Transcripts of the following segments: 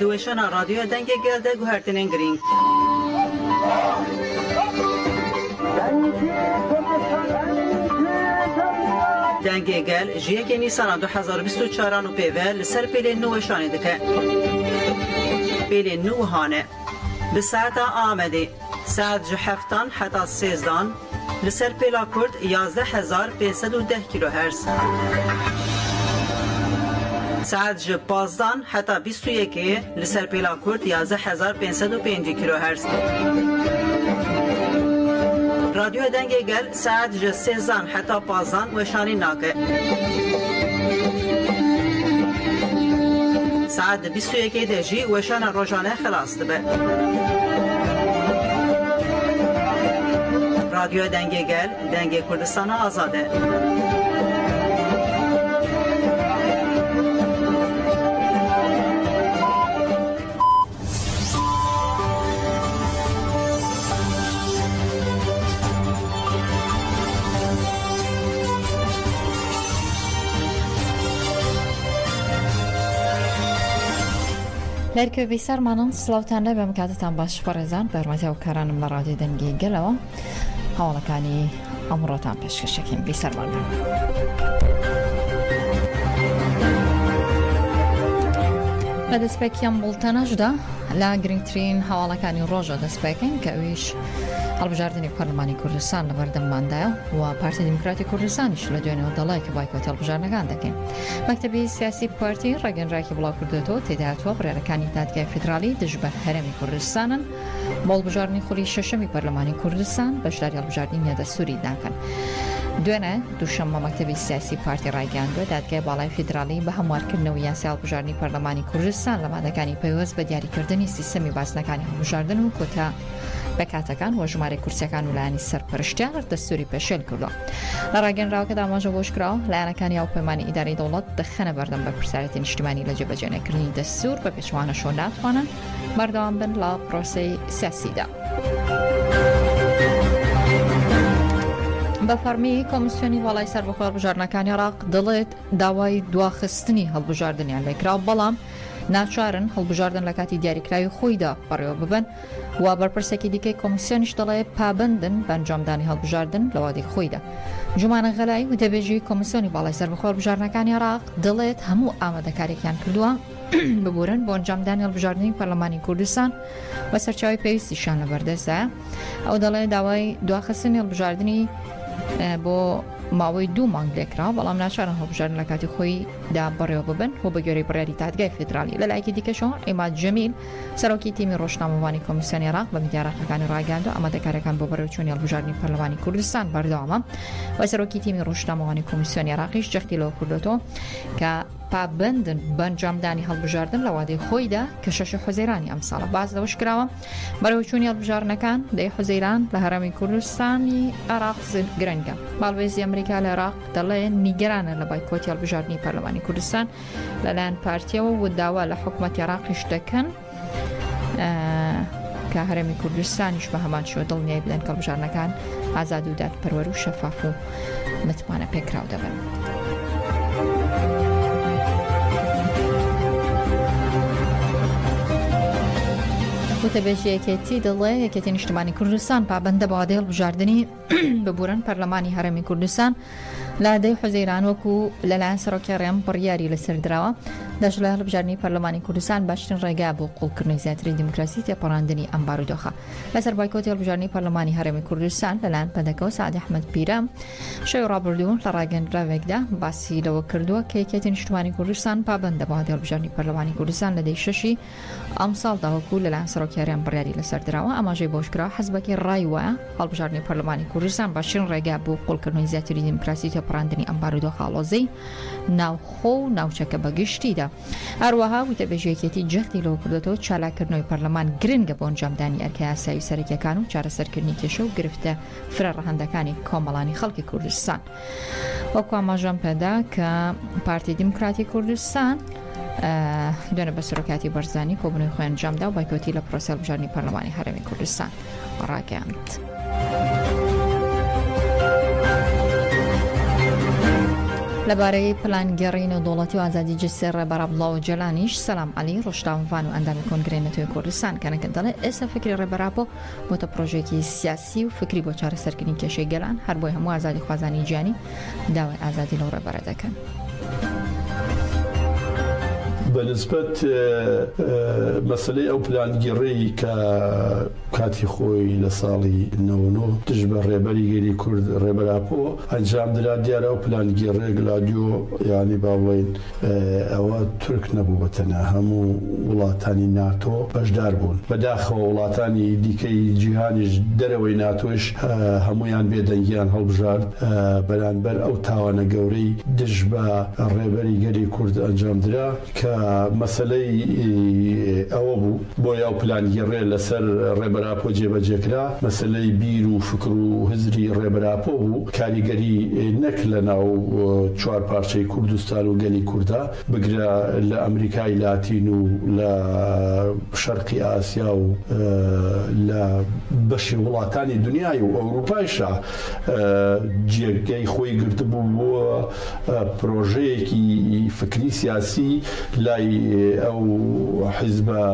Di weşana Radyoya Dengê Gel de guhertinên girîng. Dengê Gel ji yekê Nîsana 2024 an û pêve li ser pêlên nû weşanê dike. Pêlên nû wiha ne, Bi saeta Amedê, saet ji heftan heta sêzdan, Li ser pêla Kurd 11510 kîlohertz. Saet ji pazdan heta 21ê li ser pêla Kurd 11550 kîlohertz. Radyoya Dengê Gel saet ji sêzdan heta pazdan weşanî nake. Saet di 21ê de jî weşana rojane xilas dibe. Radyoya Dengê Gel, dengê Kurdistana Azad e. لەرکوێ بیسەرمانن سڵاوتان لێ بێم کاتتان باش بەڕێزان بە یارمەتی هاوکارانم لە ڕادیۆی دەنگی گەلەوە هەواڵەکانی ئەمڕۆتان پێشکەشەکەین بیسەرمان بن. لە دەستپێکی ئەم بوڵتەنەشدا لە گرنگترین هەواڵەکانی ڕۆژە دەست پێکەین کە ئەویش هەڵبژاردنی پەرلەمانی کوردستان لە بەردەمماندایە و پارتی دیموکراتی کوردستانیش لە دوێنێوە دەڵێ کە بایکۆتی هەڵبژاردنەکان دەکەین. مەکتەبی سیاسی پارتی ڕاگەنراکی بڵاوکردوێتەوە تێدا هاتووە بڕیارەکانی دادگای فیدراڵی دژ بە هەرێمی کوردستانن بۆ هەڵبژاردنی خولی شەشەمی پەرلەمانی کوردستان بەشداری هەڵبژاردنی نادەستوری ناکەن. دوێنێ دووشەممە مەکتەبی سیاسی پارتی ڕایگەیاندووە دادگای باڵای فیدراڵی بە هەموارکردنەوەی یاسای هەڵبژاردنی پەرلەمانی کوردستان لە مادەکانی پەیوەست بە دیاریکردنی سیستەمی بازنەکانی هەڵبژاردن و کۆتا پێکهاتەکان و ژمارەی کورسیەکان و لایەنی سەرپەرشتیار دەستوری پێشێل کردووە. لە ڕاگەنراوەکەدا ئاماژە بەوەشکراوە، لایەنەکانی هاوپەیمانی ئیدارەی دەوڵەت دەخەنە بەردەم بەرپرسیارێتی نیشتیمانی لە جێبەجێنەکردنی دەستور، بە پێچەوانەشەوە ناتوانن بەردەوام بن لە پرۆسەی سیاسیدا. بە فەڕمی کۆمیسیۆنی باڵای سەربەخۆی هەڵبژاردنەکانی عێراق دەڵێت داوای دواخستنی هەڵبژاردنیان لێکراوە، بەڵام ناچارن هەڵبژاردن لە کاتی دیاریکراوی خۆیدا بەڕێوە ببەن و بەرپرسێکی دیکەی کۆمیسیۆنیش دەڵێ پابەندن بە ئەنجامدانی هەڵبژاردن لە وادەی خۆیدا. جومانە غەلای وتەبێژی کۆمیسیۆنی باڵای سەربەخۆی هەڵبژاردنەکانی عێراق دەڵێت هەموو ئامادەکارییەکیان کردووە ببورن بۆ ئەنجامدانی هەڵبژاردنی پەرلەمانی کوردستان و سەرچاوی پێویستیشیان لەبەردەستدایە. ئەو دەڵێ داوای دواخستنی هەڵبژاردنی بۆ ماوەی دوو مانگ لێکرا بەڵام ناچارن هەڵبژاردن لە کاتی خۆی دا بەڕێوە ببن و بە گوێرەی بڕیاری دادگای فیدراڵی. لە لایەکی دیکەشەوە عیماد جەمیل سەرۆکی تیمی ڕۆژنامەوانی کۆمیسیۆنی عێراق بە میدیا عێراقیەکانی ڕاگەیاندووە ئامادەکاریەکان بۆ بەڕێوەچوونی هەڵبژاردنی پەرلەمانی کوردستان بەردەوامە و سەرۆکی تیمی ڕۆژنامەوانی کۆمیسیۆنی عێراقیش جەختی لەوە کردووەتەوە کە پابەندن بە ئەنجامدانی هەڵبژاردن لە وادەی خۆیدا کە شەشی حوزەیرانی ئەمساڵە. باس لەوەش کراوە بەڕێوەچوونی هەڵبژاردنەکان دەی حوزەیران لە هەرێمی کوردستانی عێراق گرنگە. باڵوێزی ئەمریکا لە عێراق دەڵێ نیگەرانە لە بایکۆتی هەڵبژاردنی پەرلەمانی کوردستان لەلایەن پارتیەوە و داوا لە حکومەتی عێراقیش دەکەن کە هەرێمی کوردستانیش بە هەمان شێوە دڵنیای بدەن کە هەڵبژاردنەکان ئازاد و دادپەروەر و شەفاف و متمانە پێکراو دەبن. وتەبێژی یەکێتی دەڵێ یەکێتی نیشتمانی کوردستان پابەندە بە وادەی هەڵبژاردنی ببورن پەرلەمانی هەرێمی کوردستان لە دەی حوزەیران وەکو لەلایەن سەرۆکی هەرێم بڕیاری لەسەر دراوە. دەشڵێ هەڵبژاردنی پەرلەمانی کوردستان باشترین ڕێگا بۆ قوڵکردنی زیاتری دیموکراسی تێپەڕاندنی ئەم بارودۆخە. لەسەر بایکۆتی هەڵبژاردنی پەرلەمانی هەرێمی کوردستان لەلایەن پەدەکەوە سەعدی ئەحمەد پیرە شەوی ڕابردوو لە ڕاگەندراوێکدا باسی لەوە کردووە کە یەکێتی نیشتمانی کوردستان پابەندە بە وادەی هەڵبژاردنی پەرلەمانی کوردستان لە دەی شەشی ئەمساڵدا وەکو لەلایەن سەرۆکی هەرێم بڕیاری لەسەر دراوە. ئاماژەی بەوەشکراوە، حزبەکەی ڕای وایە هەڵبژاردنی پەرلەمانی کوردستان باشترین ڕێگا بۆ قوڵکردنەوەی زیاتری دیموکراسی و تێپەڕاندنی ئەم بارودۆخە ئاڵۆزەی ناوخۆ و ناوچەکە بە گشتیدا. هەروەها وتەبێژی یەکێتی جەختی لەوە کردۆتەوە، چالاککردنەوەی پەرلەمان گرنگە بۆ ئەنجامدانی ئەرکە یاسایی و سەرەکییەکان و چارەسەرکردنی کێشە و گرفتە فرە ڕەهەندەکانی کۆمەڵانی خەڵکی کوردستان. وەکو ئاماژەم پێدا کە پارتی دیموکراتی کوردستان دوێنێ بە سەرۆکاتی بەرزانی کۆبوونەوەی خۆیان ئەنجامدا و بایکۆتی لە پرۆسەی هەڵبژاردنی پەرلەمانی هەرێمی کوردستان ڕاگەیاند. لەبارەی پلانگێڕی نێودەوڵەتی و ئازادی جەستەی ڕێبەر عەبدوڵا ئۆجەلانیش، سەلام عەلی، ڕۆژنامەڤان و ئەندامی کۆنگرەی نەتەوەی کوردستان کەنەکە دەڵێ، ئێستا فیکری ڕێبەر ئاپۆ بۆتە پڕۆژەیەکی سیاسی و فیکری بۆ چارەسەرکردنی کێشەی گەلان، هەر بۆیە هەموو ئازادیخوازانی جیهانی داوای ئازادی لەو ڕێبەرە دەکەن. بە نسبەت مەسەلەی ئەو پلانگێڕیی کە کاتی خۆی لە ساڵی 99 دژ بە ڕێبەری گەلی کورد ڕێبەر ئاپۆ ئەنجام درا، دیارە ئەو پلانگێڕییە گلادیۆ یانی با بڵێین ئەوە تورک نەبوو بە تەنها هەموو وڵاتانی ناتۆ بەشدار بوون. بە داخەوە وڵاتانی دیکەی جیهانیش دەرەوەی ناتۆیش هەموویان بێدەنگیان هەڵبژارد بەرانبەر ئەو تاوانە گەورەی دژ بە ڕێبەری گەلی کورد ئەنجام درا کە مەسەلەی ئەوە بوو بۆیە ئەو پلانگێڕیە لەسەر ڕێبەر ئاپۆ جێبەجێ کرا، مەسەلەی بیر و فکر و هزری ڕێبەر ئاپۆ بوو، کاریگەری نەک لە ناو چوارپارچەی کوردستان و گەلی کوردا، بگرە لە ئەمریکای لاتین و لە شەرقی ئاسیا و لە بەشێ وڵاتانی دنیای و ئەوروپایشا جێگەی خۆی گرتبوو بووە پرۆژەیەکی فکری سیاسی لای ئەو حیزبە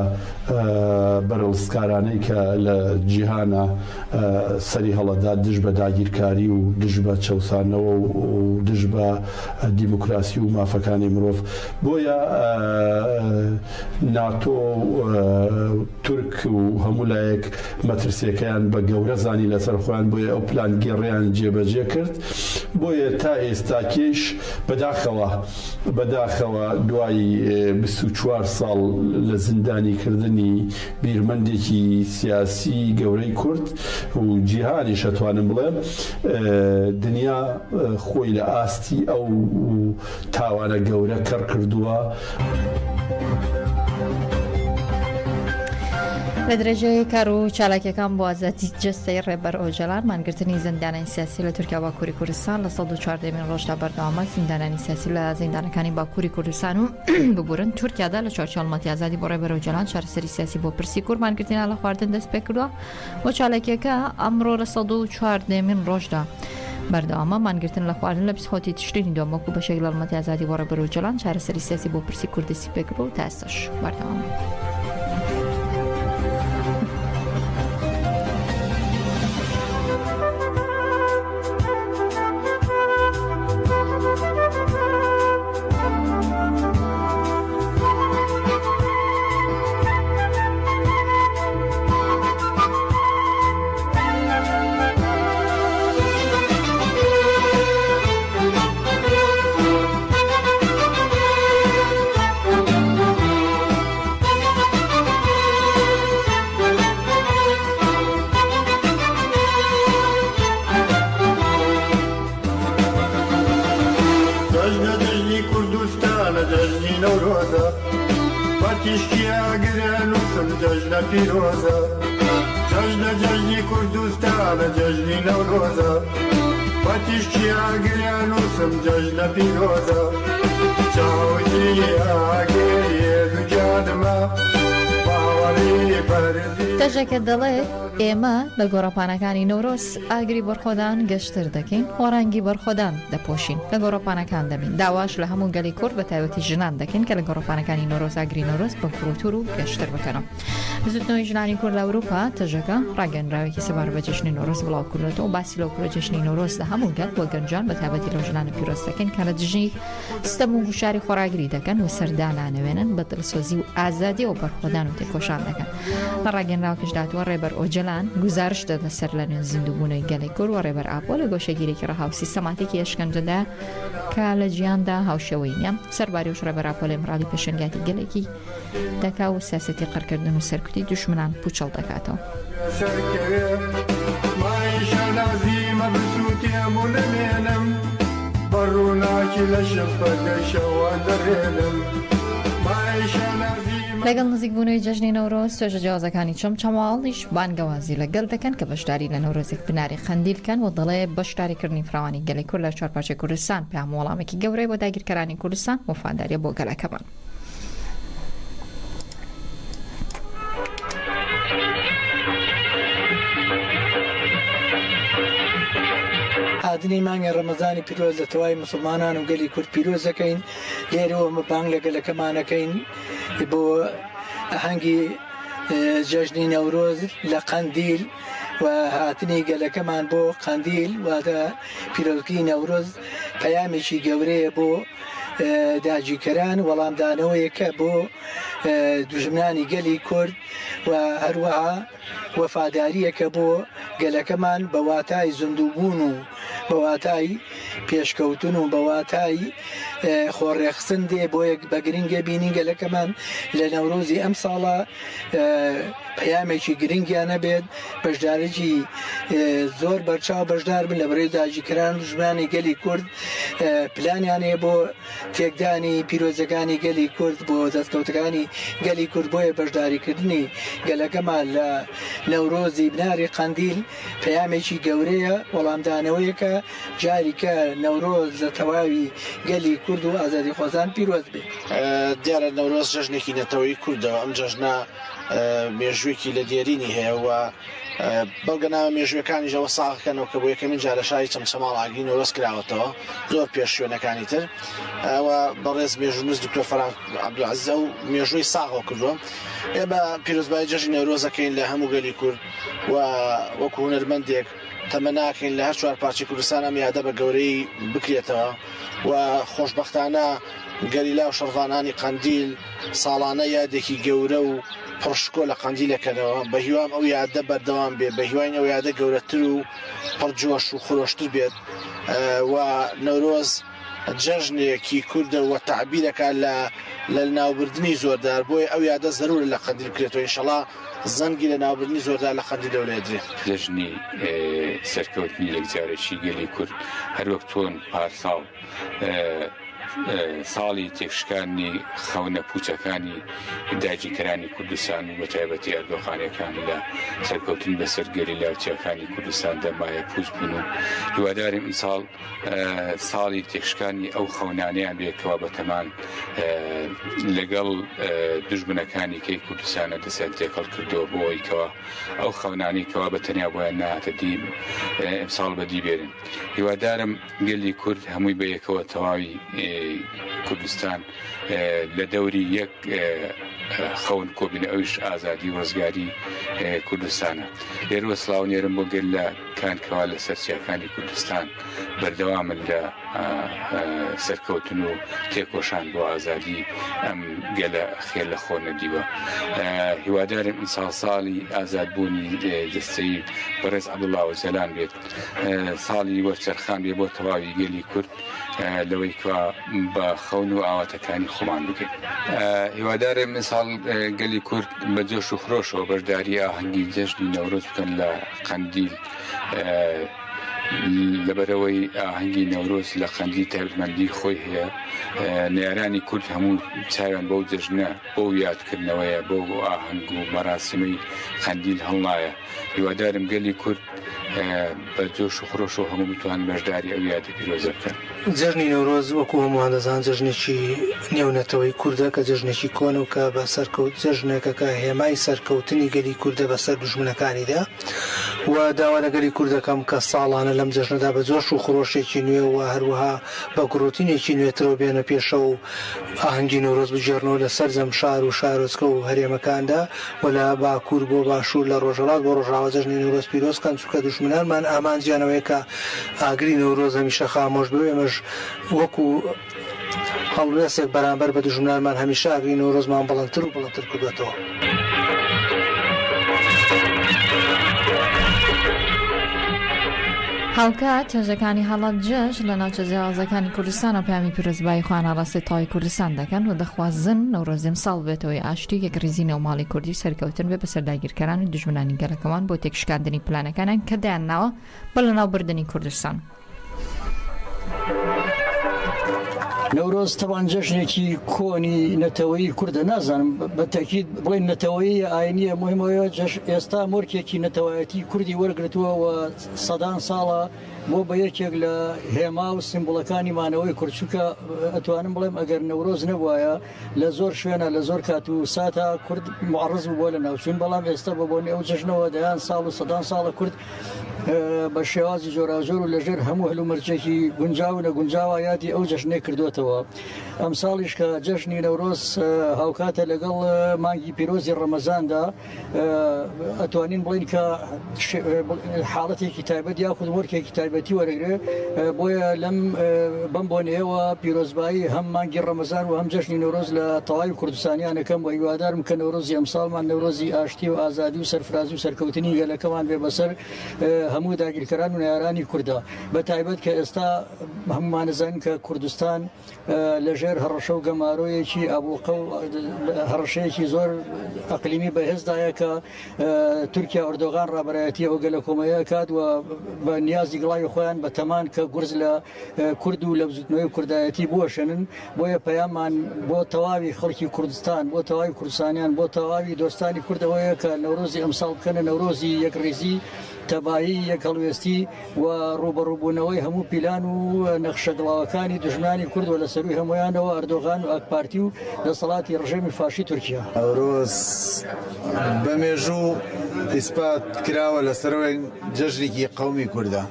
بەرەڵستکارانەی کە لە جیهانا سەری هەڵەدا دژ بە داگیرکاری و دژ بە چەوسانەوە و دژ بە دیموکراسی و مافەکانی مرۆڤ. بۆیە ناتۆ و تورک و هەموو لایەک مەترسیەکەیان بە گەورە زانی لەسەر خۆیان بۆیە ئەو پلانگێڕیان جێبەجێ کرد. بۆیە تا ئێستاکێش بەداخەوە بەداخەوە دوای 24 ساڵ لە زیندانی کردنی بیرمەندێکی سیاسی گەورەی کورد و جیهانیش ئەتوانم بڵێم دنیا خۆی لە ئاستی ئەو تاوانە گەورە کەڕ کردووە. لە درێژەی کار و چالاکیەکان بۆ ئازادی جەستەی ڕێبەر ئۆجەلان، مانگرتنی زیندانانی سیاسی لە تورکیا باکووری کوردستان لە 114 مین ڕۆژدا بەردەوامە. زیندانانی سیاسی لە زیندانەکانی باکووری کوردستان و ببورن تورکیادا لە چوارچێوەی هەڵمەتی ئازادی بۆ ڕێبەر ئۆجەلان چارەسەری سیاسی بۆ پرسی کورد مانگرتنیان لە خواردن دەست پێکردووە و چالاکیەکە ئەمڕۆ لە 114 مین ڕۆژدا بەردەوامە. مانگرتن لە خواردن لە 27 تشرینی دووەم وەکو بەشێک لە هەڵمەتی ئازادی بۆ ڕێبەر ئۆجەلان چارەسەری سیاسی بۆ پرسی کورد دەستی پێکردووە و تا ئێستاش بەردەوامە. جەژنە جەژنی کوردستانە جەژنی نەورۆزە بە تیشکی ئاگرە نووسم جەژنە پیرۆزە جەژنە جەژنی کوردستانە جەژنی نەورۆزە بە تیشکی ئاگرە نووسم جەژنە پیرۆزە چاوگی ئاگری دوگیانمە باوەڕی بەرزی تەژەکە دەڵێت، ئێمە لە گۆڕەپانەکانی نەورۆز ئاگری بەرخۆدان گەشتر دەکەین و ڕەنگی بەرخۆدان دەپۆشین، لە گۆڕەپانەکان دەبین. داواش لە هەموو گەلی کورد بە تایبەتی ژنان دەکەین کە لە گۆڕەپانەکانی نەورۆز ئاگری نەورۆز بە گوڕوتور و گەشتر بکەنەوە. بزوتنەوەی ژنانی کورد لە ئەوروپا، تەژەکە، ڕاگەیەنراوێکی سەبارەت بە جەژنی نەورۆز بڵاوکردووەتەوە و باسی لەوە کردووە جەژنی نەورۆز لە هەموو گەل و گەنجان بە تایبەتی لەو ژنانە پیرۆز دەکەین کە لە دژی ستەم و گوشاری خۆڕاگری دەکەن و سەردانانەوێنن بە دڵسۆزی و ئازادیەوە بەرخۆدان و تێکۆشان دەکەن. لە ڕاگەیەنراوەکەشدا هاتووە، ڕێبەر ئۆجەلان گوزارشتە لە سەرلەنوێ زیندووبوونەوەی گەلی کورد و ڕێبەر ئاپۆ لە گۆشەگیرێکی ڕەها و سیستەماتیکی ئەشکەنجەدایە کە لە جیهاندا هاوشێوەی نییە. سەرباری ئەوەش ڕێبەر ئاپۆ لە ئیمراڵی پێشەنگایەتی گەلێکی دەکا و سیاسەتی قڕکردن و سەرکوتی دوژمنان پووچەڵ دەکاتەوە. لەگەڵ نزیکبوونەوەی جەژنی نەورۆز، توێژە جیاوازەکانی چەمچەماڵیش بانگەوازی لە گەل دەکەن کە بەشداری لە نەورۆزی بناری قەندیل کەن و دەڵێ بەشداریکردنی فراوانی گەلی کورد لە چوارپارچەی کوردستان پەیام و وەڵامێکی گەورەیە بۆ داگیرکەرانی کوردستان وەفاداریە بۆ گەلەکەمان. هاتنی مانگی ڕەمەزانی پیرۆز لە تەواوی موسڵمانان و گەلی کورد پیرۆز دەکەین، لێرەوە ئەمە بانگ لە گەلەکەمان ئەکەین بۆ ئاهەنگی جەژنی نەورۆز لە قەندیل و هاتنی گەلەکەمان بۆ قەندیل واتە پیرۆزکردنی نەورۆز پەیامێکی گەورەیە بۆ داگیرکەران، وەڵامدانەوەیەکە بۆ دوژمنانی گەلی کورد و هەروەها وەفادارییەکە بۆ گەلەکەمان بە واتای زیندووبوون و بە واتای پێشکەوتن و بە واتای خۆڕێکخستن دێ، بۆیە بە گرنگە بینین گەلەکەمان لە نەورۆزی ئەمساڵە پەیامێکی گرنگیان هەبێت، بەشداریی زۆر بەرچاو بەشدار بن لە بەرەی داگیرکەران و دوژمنانی گەلی کورد پلانیان هەیە بۆ تێکدانی پیرۆزیەکانی گەلی کورد بۆ دەستکەوتەکانی گەلی کورد بۆیە بەشداریکردنی گەلەکەمان لە نەورۆزی بناری قەندیل پەیامێکی گەورەیە وەڵامدانەوەیەکە جاریکە نەورۆز لە تەواوی گەلی کورد و ئازادیخوازان پیرۆز بێت. دیارە نەورۆز جەژنێکی نەتەوەیی کوردە و ئەم جەژنە مێژوویەکی لە دێرینی هەیە و بەڵگەنامە مێژوویەکانیش ئەوە ساغکەنەوە کە بۆ یەکەمین جار لە شاری چەمچەماڵ ئاگری نەورۆز کراوەتەوە زۆر پێش شوێنەکانی تر ئەوە بەڕێز مێژوونووس دکتۆر فەرهاد عەبدولعەزیز ئەو مێژووی ساغەوە کردووە ئێمە پیرۆزبایی جەژنی نەورۆز دەکەین لە هەموو گەلی کورد و وەکو هونەرمەندێک تەمەناکەین لە هەر چوار پارچەی کوردستان ئەم یادە بە گەورەی بکرێتەوە و خۆشبەختانە گەریلا و شەڕڤانانی قەندیل ساڵانە یادێکی گەورە و پڕ شکۆ لە قەندیل ئەکەنەوە، بە هیوام ئەو یادە بەردەوام بێت، بە هیواین ئەو یادە گەورەتر و پڕ جۆش و خرۆشتر بێت و نەورۆز جەژنێکی کوردە و تەعبیرەکە لە لە ناوبردنی زۆردار، بۆیە ئەو یادە زەرورە لە قەندیل بکرێتەوە، ئینشەڵا زەنگی لە ناوبردنی زۆردار لە قەندیلەوە لێدرێ. جەژنی سەرکەوتنی یەکجارەکی گەلی کورد هەروەک چۆن پارساڵ ساڵی تێکشکاندنی خەونە پوچەکانی داگیرکەرانی کوردستان و بەتایبەتی ئەردۆغانیەکان لە سەرکەوتن بەسەر گەریلا و چیاکانی کوردستاندا مایە پوچ بوون و هیوادارم ئیمساڵ ساڵی تێکشکانی ئەو خەونانەیان بێ کەوا بەتەمان لەگەڵ دوژمنەکانی کەی کوردستانە دەستیان تێکەڵ کردووە بۆ ئەوەی کەوا ئەو خەونانەی کەوا بە تەنیا بۆیان نەهاتە دی ئیمساڵ بەدی بێنن هیوادارم گەلی کورد هەمووی بە یەکەوە تەواوی کوردستان لە دەوری یەک خەون کۆبینە ئەویش ئازادی و ڕزگاری کوردستانە لێرەوە سڵاو نێرم بۆ گەل لە کان کەوا لە سەر چیاکانی کوردستان بەردەوامن لە سەرکەوتن و تێکۆشان بۆ ئازادی ئەم گەلە خێر لە خۆ نەدیوە هیوادارم ئیمساڵ ساڵی ئازادبوونی جەستەیی بەڕێز عەبدوڵا ئۆجەلان بێت ساڵی وەرچەرخان بێ بۆ تەواوی گەلی کورد لەوەی کە بە خەون و ئاواتەکانی خۆمان بگەین. هیوادارم ئیساڵ گەلی کورد بە جۆش و خرۆشەوە بەشداری ئاهەنگی جەژنی نەورۆز بکەن لە قەندیل لەبەرەوەی ئاهەنگی نەورۆز لە قەندیل تایبەتمەندی خۆی هەیە نەیارانی کورد هەموو چاویان بەو جەژنە بەو یادکردنەوەیە بەو ئاهەنگ و مەراسیمەی قەندیل هەڵنایە هیوادارم گەلی کورد بە جۆش و خرۆشەوە هەموو بتوانن بەشداری ئەو یادە پیرۆزە بکەن. جەژنی نەورۆز وەکوو هەمووان دەزانن جەژنێکی نێونەتەوەی کوردە کە جەژنێکی کۆنە و کە بە سەرکەوت جەژنێکە کە هێمای سەرکەوتنی گەلی کوردە بەسەر دوژمنەکانیدا و داوا لە گەلی کورد دەکەم کە ساڵانە لەم جەژنەدا بە جۆش و خرۆشێکی نوێ و هەروەها بە گڕوتینێکی نوێترەوە بێنە پێشەوە و ئاهەنگی نەورۆز بگێڕنەوە لە سەرجەم شار و شارۆچکە و هەرێمەکاندا و لە باکوور بۆ باشوور، لە ڕۆژهەڵات بۆ ڕۆژئاوا جەژنی نەورۆز پیرۆز بکەن، چونکە دوژمنانمان ئامانجیان ئەوەیە کە ئاگری نەورۆز هەمیشە خامۆش بێ و ئێمەش وەکوو هەڵوێستێک بەرامبەر بە دوژمنانمان هەمیشە ئاگری نەورۆزمان بڵندتر و بڵندتر کردووەتەوە. هاوکات هێزەکانی هەڵەبجەش لە ناوچە جیاوازەکانی کوردستانەوە پەیامی پیرۆزبایی خۆیان ئاڕاستەی تەواوی کوردستان دەکەن و دەخوازن نەورۆزی ئەمساڵ ببێتەوەی ئاشتی و یەکڕیزی نێوماڵی کوردی و سەرکەوتن بێ بەسەر داگیرکەران و دوژمنانی گەلەکەمان بۆ تێکشکاندنی پلانەکانیان کە دایانناوە بۆ لەناوبردنی کوردستان. نەورۆز تەبعەن جەژنێکی کۆنی نەتەوەیی کوردە نازانم بە تەکید بڵێن نەتەوەیی یا ئاینیە مهمەوە جەژ ئێستا مۆرکێکی نەتەوایەتی کوردی وەرگرتووە و سەدان ساڵە بۆ بە یەکێک لە هێما و سیمبوڵەکانی مانەوەی کورد، چونکە ئەتوانم بڵێم ئەگەر نەورۆز نەبوایە لە زۆر شوێنە لە زۆر کات و ساتا کورد معڕز بوو بۆ لە ناوچوون، بەڵام ئێستا بە بۆنەی ئەو جەژنەوە دەیان ساڵ و سەدان ساڵە کورد بە شێوازی جۆراوجۆر و لەژێر هەموو هەلومەرجێکی گونجاو و نەگونجاوە یادی ئەو جەژنەی کردووەتەوە. ئەمساڵیش کە جەژنی نەورۆز هاوکاتە لەگەڵ مانگی پیرۆزی ڕەمەزاندا، ئەتوانین بڵین کە حاڵەتێکی تایبەت یاخود وەرکێکی تایبەتی وەرەگرێ بۆیە لەم بەم بۆنەیەوە پیرۆزبایی هەم مانگی ڕەمەزان و هەم جەژنی نەورۆز لە تەواوی کوردستانیانەکەم و هیوادارم کە نەورۆزی ئەمساڵمان نەورۆزی ئاشتی و ئازادی و سەرفرازی و سەرکەوتنی گەلەکەمان بێ بەسەر هەموو داگیرکەران و نەیارانی کوردە بە تایبەت کە ئێستا هەموومانەزانین کە کوردستان لەژێر هەڕەشە و گەمارۆیەکی ئابڵوقە و هەڕەشەیەکی زۆر ئەقلیمی بەهێزدایە کە تورکیا ئەردۆغان ڕابەرایەتی ئەو گەلە کۆمەیە کات و بە نیازی گڵاوی خۆیان بە تەمان کە گورز لە کورد و لە بزوتنەوەی کوردایەتی بوەشێنن بۆیە پەیاممان بۆ تەواوی خەڵکی کوردستان بۆ تەواوی کوردستانیان بۆ تەواوی دۆستانی کوردەوەیە کە نەورۆزی ئەمساڵ بکەنە نەورۆزی یەکڕیزی تەبایی یەکهەڵوێستی و ڕووبەڕووبوونەوەی هەموو پیلان و نەخشە گڵاوەکانی دوژمنانی کورد و لە سەرووی هەموویانەوە ئەردۆغان و ئاکپارتی و دەسەڵاتی ڕژێمی فاشی تورکیا. نەورۆز بە مێژوو ئیسپات کراوە لەسەرەوەی جەژنێکی قەومی کوردە.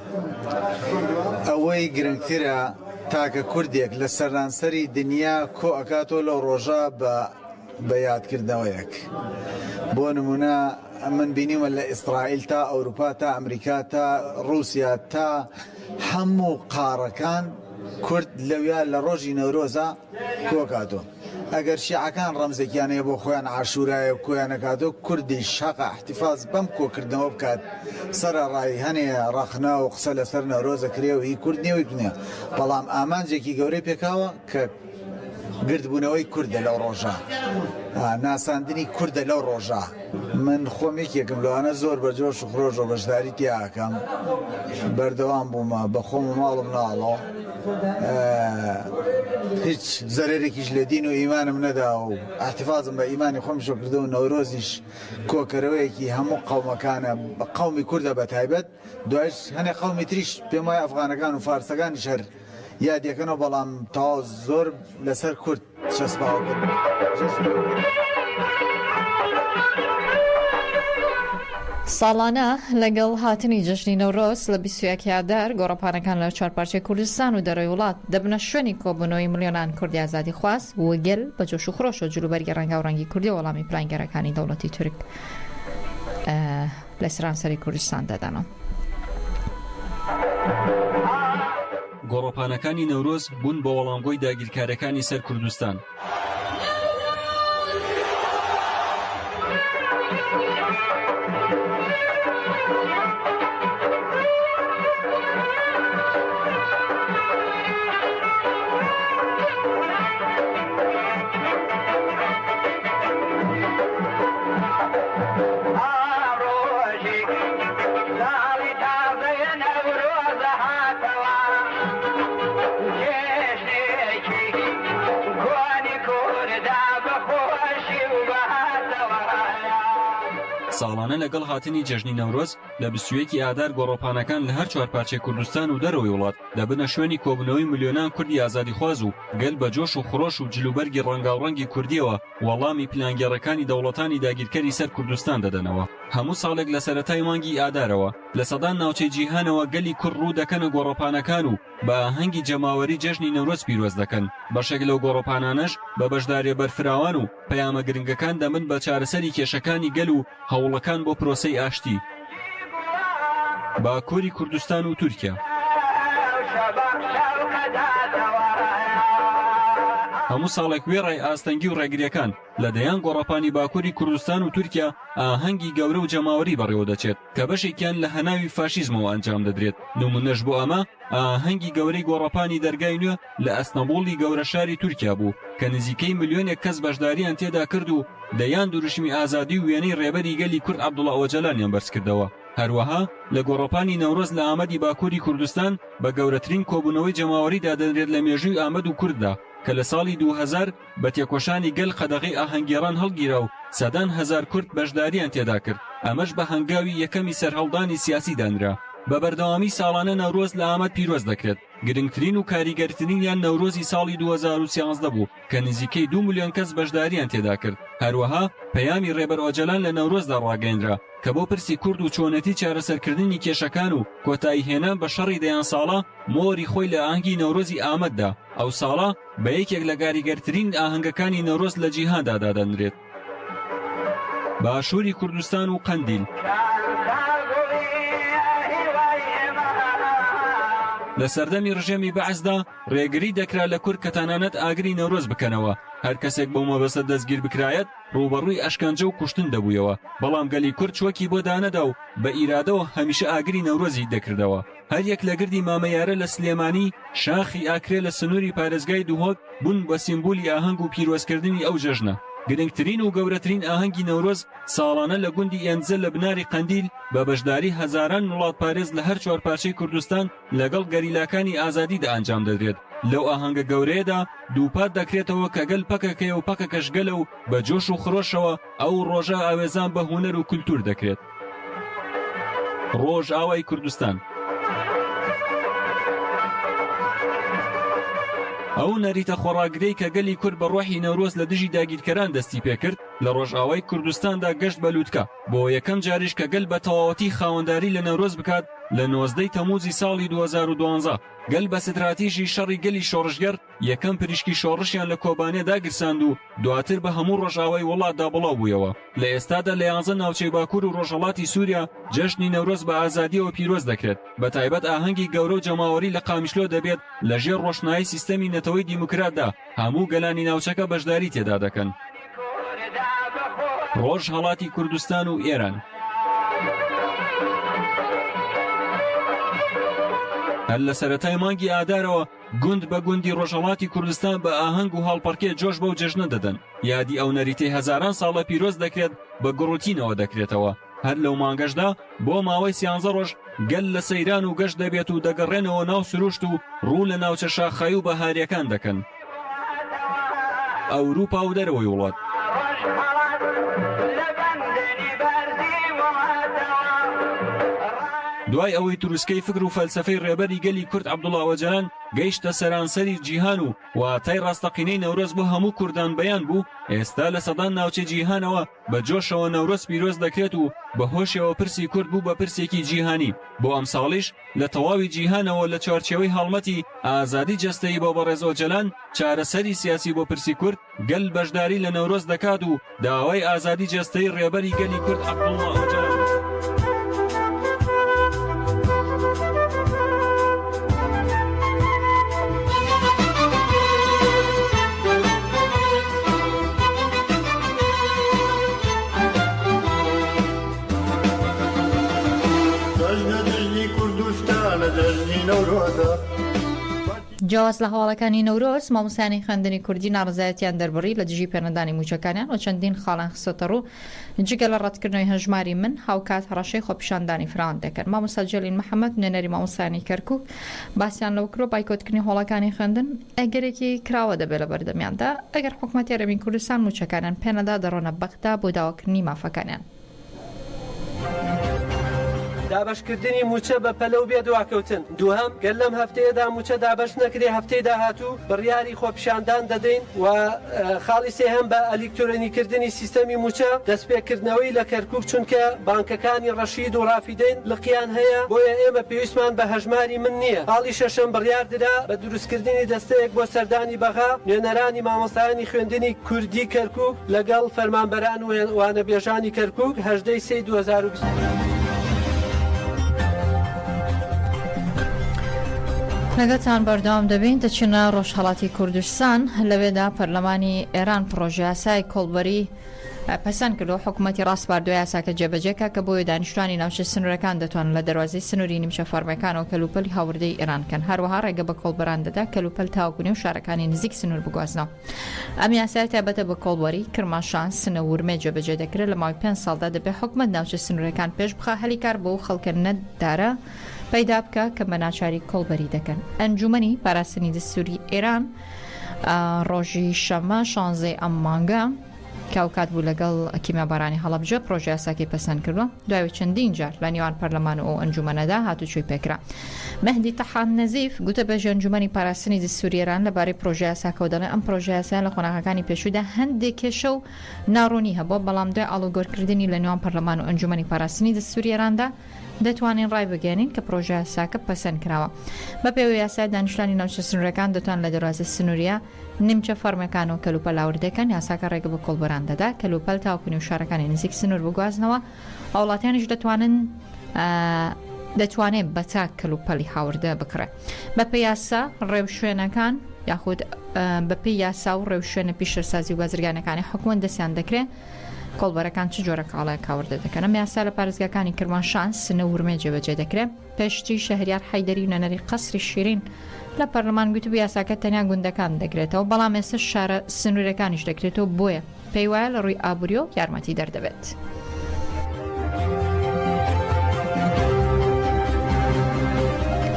ئەوەی گرنگترە تاکە کوردێک لە سەرانسەری دنیا کۆ ئەکاتەوە لەو ڕۆژە بە بە یادکردنەوەیەک. بۆ نمونە من بینیومە لە ئیسرائیل تا ئەوروپا تا ئەمریکا تا ڕووسیا تا هەموو قاڕەکان کورد لەویا لە ڕۆژی نەورۆزا کۆکاتۆ. ئەگەر شیعەکان ڕەمزێکیان هەیە بۆ خۆیان عاشورایە و کۆیان ئەکاتۆ کوردیش هەقە ئیحتیفاز بەم کۆکردنەوە بکات سەرەڕای هەنێ ڕەخنە و قسە لەسەر نەورۆز ئەکرێ و هی کورد نیە و هی کورد نیە بەڵام ئامانجێکی گەورەی پێکاوە کە گردبوونەوەی کوردە لەو ڕۆژە، ناساندنی کوردە لەو ڕۆژە. من خۆم یەکێکم لەوانە زۆر بە جۆش و خرۆشەوە بەشداری تیا ئەکەم، بەردەوام بوومە بە خۆم و ماڵ و مناڵەوە، هیچ زەرەرێکیش لە دین و ئیمانم نەداوە و ئیحتیفازم بە ئیمانی خۆمیشەوە کردووە و نەورۆزیش کۆکەرەوەیەکی هەموو قەومەکانە، قەومی کوردە بە تایبەت، دوایش هەنێ قەومی تریش پێم وایە ئەفغانەکان و فارسەکانیش هەر یادیەکەنەوە بەڵام تەواو زۆر لەسەر کورد چەسپاوە کە جەژنی کوردە. ساڵانە لەگەڵ هاتنی جەژنی نەورۆز لە 21 ئادار گۆڕەپانەکان لە چوارپارچەی کوردستان و دەرەوەی وڵات دەبنە شوێنی کۆبوونەوەی ملیۆنان کوردی ئازادیخواز و گەل بە جۆش و خرۆشەوە جلوبەرگی ڕەنگاوڕەنگی کوردی وەڵامی پلانگێڕەکانی دەوڵەتی تورک لە سەرانسەری کوردستان دەدەنەوە. گۆڕەپانەکانی نەورۆز بوون بە وەڵامگۆی داگیرکارەکانی سەر کوردستان. ساڵانە لەگەڵ هاتنی جەژنی نەورۆز لە 21 ئادار گۆڕەپانەکان لە هەر چوار پارچەی کوردستان و دەرەوەی وڵات دەبنە شوێنی کۆبوونەوەی ملیۆنان کوردی ئازادیخواز و گەل بە جۆش و خرۆش و جلوبەرگی ڕەنگاوڕەنگی کوردیەوە وەڵامی پلانگێڕەکانی دەوڵەتانی داگیرکەری سەر کوردستان دەدەنەوە. هەموو ساڵێک لە سەرەتای مانگی ئادارەوە لە سەدان ناوچەی جیهانەوە گەلی کورد ڕوو دەکەنە گۆڕەپانەکان و بە ئاهەنگی جەماوەری جەژنی نەورۆز پیرۆز دەکەن، بەشێک لەو گۆڕەپانانەش بە بەشداریە بەرفراوان و پەیامە گرنگەکان دەبن بە چارەسەری کێشەکانی گەل و هەوڵەکان بۆ پرۆسەی ئاشتی باکووری کوردستان و تورکیا. هەموو ساڵێک وێڕای ئاستەنگی و ڕێگرییەکان لە دەیان گۆڕەپانی باکووری کوردستان و تورکیا ئاهەنگی گەورە و جەماوەری بەڕێوەدەچێت کە بەشێکیان لە هەناوی فاشیزمەوە ئەنجام دەدرێت، نموونەش بۆ ئەمە ئاهەنگی گەورەی گۆڕەپانی دەرگای نوێ لە ئەستەنبوڵی گەورە شاری تورکیا بوو کە نزیکەی ملیۆنێک کەس بەشداریان تێدا کرد و دەیان دروشمی ئازادی و وێنەی ڕێبەری گەلی کورد عەبدوڵا ئۆجەلانیان بەرزکردەوە. هەروەها لە گۆڕەپانی نەورۆز لە ئامەدی باکووری کوردستان بە گەورەترین کۆبوونەوەی جەماوەری دادەنرێت لە مێژووی ئامەد و کورددا کە لە ساڵی 2000 بە تێکۆشانی گەل قەدەغەی ئاهەنگگێڕان هەڵگیرا و سەدان هەزار کورد بەشداریان تێدا کرد، ئەمەش بە هەنگاوی یەکەمی سەرهەڵدانی سیاسی دانرا. بە بەردەوامی ساڵانە نەورۆز لە ئامەد پیرۆز دەکرێت، گرنگترین و کاریگەرترینیان نەورۆزی ساڵی 2013 بوو کە نزیکەی 2 ملیۆن کەس بەشداریان تێدا کرد، هەروەها پەیامی ڕێبەر ئۆجەلان لە نەورۆزدا ڕاگەیەنرا کە بۆ پرسی کورد و چۆنێتی چارەسەرکردنی کێشەکان و کۆتایی هێنان بە شەڕی دەیان ساڵە مۆری خۆی لە ئاهەنگی نەورۆزی ئامەد دا، ئەو ساڵە بە یەکێک لە کاریگەرترین ئاهەنگەکانی نەورۆز لە جیهاندا دادەنرێت. باشووری کوردستان و قەندیل. لە سەردەمی ڕژێمی بەعسدا ڕێگری دەکرا لە کورد کە تەنانەت ئاگری نەورۆز بکەنەوە، هەر کەسێک بەو مەبەستە دەستگیر بکرایەت ڕووبەڕووی ئەشکەنجە و کوشتن دەبوویەوە، بەڵام گەلی کورد چۆکی بۆ دانەدا و بە ئیرادەوە هەمیشە ئاگری نەورۆزی دەکردەوە. هەریەک لە گردی مامەیارە لە سلێمانی، شاخی ئاکرێ لە سنووری پارێزگای دهۆک بوون بە سیمبولی ئاهەنگ و پیرۆزکردنی ئەو جەژنە. گرنگترین و گەورەترین ئاهەنگی نەورۆز ساڵانە لە گوندی ئێنجە لە بناری قەندیل بە بەشداری هەزاران وڵاتپارێز لە هەر چوارپارچەی کوردستان لەگەڵ گەریلاکانی ئازادیدا ئەنجام دەدرێت. لەو ئاهەنگە گەورەیەدا دووپات دەکرێتەوە کە گەل پەکەکەیە و پەکەکەش گەلە و بە جۆش و خرۆشەوە ئەو ڕۆژە ئاوێزان بە هونەر و کولتوور دەکرێت. ڕۆژئاوای کوردستان. ئەو نەریتە خۆڕاگرەی کە گەلی کورد بە ڕۆحی نەورۆز لە دژی داگیرکەران دەستی پێکرد لە ڕۆژئاوای کوردستاندا گەشت بە لوتکە بۆ یەکەم جاریش کە گەل بە تەواوەتی خاوەنداری لە نەورۆز بکات لە نۆزدەی تەموزی ساڵی 2012 گەل بە ستراتیژی شەڕی گەلی شۆڕشگێڕ یەکەم پریشکی شۆڕشیان لە کۆبانێ داگیرساند و دواتر بە هەموو ڕۆژئاوای وڵاتدا بڵاو بوویەوە. لە ئێستادا لە یانزە ناوچەی باکوور و ڕۆژهەڵاتی سووریا جەژنی نەورۆز بە ئازادییەوە پیرۆز دەکرێت، بە تایبەت ئاهەنگی گەورە و جەماوەری لە قامیشلۆ دەبێت لە ژێر ڕۆشنایی سیستەمی نەتەوەی دیموکراتدا هەموو گەلانی ناوچەکە بەشداری تێدا دەکەن. ڕۆژهەڵاتی کوردستان و ئێران. هەر لە سەرەتای مانگی ئادارەوە گوند بە گوندی ڕۆژهەڵاتی کوردستان بە ئاهەنگ و هەڵپەڕکێ جۆش بەو جەژنە دەدەن، یادی ئەو نەریتەی هەزاران ساڵە پیرۆز دەکرێت بە گوڕوتینەوە دەکرێتەوە، هەر لەو مانگەشدا بۆ ماوەی سیانزە ڕۆژ گەل لە سەیران و گەشت دەبێت و دەگەڕێنەوە ناو سروشت و ڕوو لە ناوچە شاخاوی و بەهارییەکان دەکەن. ئەوروپا و دەرەوەی وڵات. دوای ئەوەی تروسکەی فکر و فەلسەفەی ڕێبەری گەلی کورد عەبدوڵا ئۆجەلان گەیشتە سەرانسەری جیهان و واتای ڕاستەقینەی نەورۆز بۆ هەموو کوردان بەیان بوو، ئێستا لە سەدان ناوچەی جیهانەوە بە جۆشەوە نەورۆز پیرۆز دەکرێت و بەهۆشیەوە پرسی کورد بوو بە پرسێکی جیهانی، بۆ ئەمساڵیش لە تەواوی جیهانەوە لە چوارچێوەی هەڵمەتی، ئازادی جەستەیی بۆ بەڕێز ئۆجەلان، چارەسەری سیاسی بۆ پرسی کورد، گەل بەشداری لە نەورۆز دەکات و داوای ئازادی جەستەیی ڕێبەری گەلی کورد عەبدوڵڵا ئۆجالان دەکات. جیاواز لە هەواڵەکانی نەورۆز، مامۆستایانی خوێندنی کوردی ناڕەزایەتیان دەربڕی لە دژی پێنەدانی مووچەکانیان و چەندین خاڵیان خستۆتەڕوو، جگە لە ڕەتکردنەوەی هەژماری من، هاوکات هەڕەشەی خۆپیشاندانی فراوان دەکەن. مامۆستا جەلیل محەمەد، نوێنەری مامۆستایانی کەرکوک، باسیان لەوە کردووە، بایکۆتکردنی هۆڵەکانی خوێندن ئەگەرێکی کراوە دەبێت لە بەردەمیاندا، ئەگەر حکومەتی هەرێمی کوردستان مووچەکانیان پێنەدا دەڕۆنە بەغدا بۆ داواکردنی مافەکانیان. دابەشکردنی مووچە بە پەلە و بێ دواکەوتن. دووهەم، گەر لەم هەفتەیەدا مووچە دابەش نەکرێ هەفتەی داهاتوو بڕیاری خۆپیشاندان دەدەین و خاڵی سێهەم بە ئەلیکترۆنیکردنی سیستەمی مووچە، دەستپێکردنەوەی لە کەرکوک چونکە بانکەکانی ڕەشید و ڕافیدەین لقیان هەیە بۆیە ئێمە پێویستمان بە هەژماری من نییە. خاڵی شەشەم، بڕیاردرا بە دروستکردنی دەستەیەک بۆ سەردانی بەغا، نوێنەرانی مامۆستایانی خوێندنی کوردی کەرکوک لەگەڵ فەرمانبەران و وانەبێژانی کەرکوک 18 ی سێی 2020. لەگەڵتان بەردەوام دەبین دەچینە ڕۆژهەڵاتی کوردستان لەوێدا پەرلەمانی ئێران پڕۆژەیاسای کۆڵبەری پەسەند کردو حکوومەتی ڕاسپاردووە یاساکە جێبەجێکا کە بۆیە دانیشتوانی ناوچە سنوورەکان دەتوانن لە دەروازەی سنووری نیمچە فەرمیەکانەوە کەلوپەلی هاوردەی ئێران بکەن هەروەها ڕێگە بە کۆڵبەران دەدا کەلوپەل تاوەکو نێو شارەکانی نزیک سنوور بگوازنەوە ئەم یاسایە تایبەتە بە کۆڵبەری کرماشان سنە و ورمێ جێبەجێ دەکرێت لە ماوەی پێنج ساڵدا دەبێت حکومەت ناوچە سنوورەکان پێش بخا هەلی کار بۆ خەڵکە نەدارە پەیدا بکە کە بە ناچاری کۆڵبەری دەکەن ئەنجومەنی پاراستنی دەستوری ئێران ڕۆژی شەممە شانزەی ئەم مانگە. کە ئەوکات بوو لەگەڵ کیمیابارانی هەڵەبجە پرۆژەیاساکەی پەسەند کردووە، دوای چەندین جار لە نێوان پەرلەمان و ئەو ئەنجوومەنەدا هاتوچۆی پێکرا. مەهدی تەحان نەزیف، گوتەبێژی ئەنجوومەنی پاراستنی دەستووری ئێران لەبارەی پرۆژەیاساکەوە دەڵێ ئەم پرۆژەیاسایە لە قۆناغەکانی پێشوودا هەندێک کێشە و ناڕوونی هەبووە، بەڵام دوای ئاڵوگۆرکردنی لە نێوان پەرلەمان و ئەنجوومەنی پاراستنی دەستووری ئێراندا، دەتوانین ڕایبگەیەنین کە پرۆژەیاساکە پەسەند کراوە. بەپێی ئەو یاسایە دانیشتوانی ناوچە سنوورییەکان دەتوانن لە دەروازە سنوورییە نیمچە فەڕمییەکانەوە کەلوپەل هاوردەکەن، یاساکە ڕێگە بە کۆڵبەران دەدا کەلوپەل تاوەکو نێو شارەکانی نزیک سنوور بگوازنەوە، هاوڵاتیانیش دەتوانن دەتوانێت بە تاک کەلوپەلی هاوردە بکڕێ. بەپێی یاسا ڕێوشوێنەکان یاخود بەپێی یاسا و ڕێوشوێنە پیشەسازی و بازرگانەکانی حکومەت دەستیان دەکرێت کۆڵبەرەکان چ جۆرە کاڵایەک هاوردە دەکەن؟ ئەم یاسا لە پارێزگاکانی کرماشان، سنە و ورمێ جێبەجێ دەکرێت. پێشتریش شەهریار حەیدەری نوێنەری قەسری شیرین لە پەرلەمان گوتبوو یاساکە تەنیا گوندەکان دەگرێتەوە، بەڵام ئێستا شارە سنوورەکانیش دەگرێتەوە، بۆیە پێیوایە لە ڕووی ئابوورییەوە یارمەتیدەر دەبێت.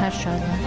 هەر شادە.